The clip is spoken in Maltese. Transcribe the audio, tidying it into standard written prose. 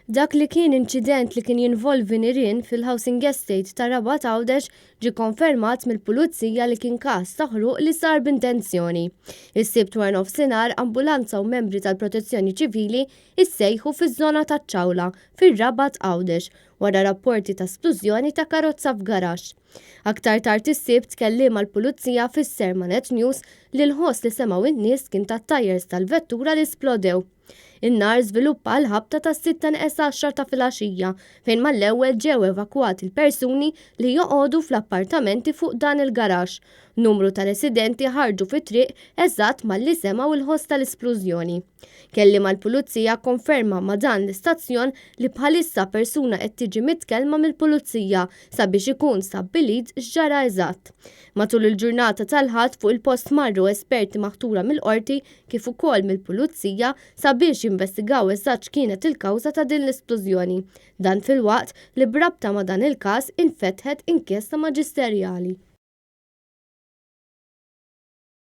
Dak li kien inċident li kien jinvolvi nirien fil-housing estate ta' Rabat Għawdex ġie konfermat mill-Pulizija li kien każ ta' ħruq li sar b'intenzjoni. Is-Sibt wara nofsinhar ambulanza u membri tal-Protezzjoni Ċivili issejħu fiż-żona taċ-Ċawla fir-Rabat Għawdex wara rapporti ta' splużjoni ta' karozza f'garaxx. Aktar tard is-Sibt kelliem għall-Pulizija fisser ma' Net News li l-ħoss li semgħu n-nies kien tat-tajers tal-vettura li splodew. In-nar żviluppa għall-ħabta tas-sitta neqes għaxra ta' filgħaxija fejn mal-ewwel ġew evakwati l-persuni li joqogħdu fl-appartamenti fuq dan il-garaxx. Numru ta' residenti ħarġu fit-triq eżatt malli semgħu l-ħoss tal-isplużjoni. Kelliem għall-Pulizija kkonferma ma' dan l-istazzjon li bħalissa persuna qed tiġi mitkellma mill-Pulizija sabiex ikun stabbilit x'ġara eżatt. Matul il-ġurnata tal-Ħadd fuq il-post marru esperti maħtura mill-Qorti kif ukoll mill-Pulizija sabiex jinvestigaw eżatt x'kienet il-kawża ta' din l-isplużjoni. Dan filwaqt li b'rabta ma' dan il-każ infetħet inkjesta maġisterjali.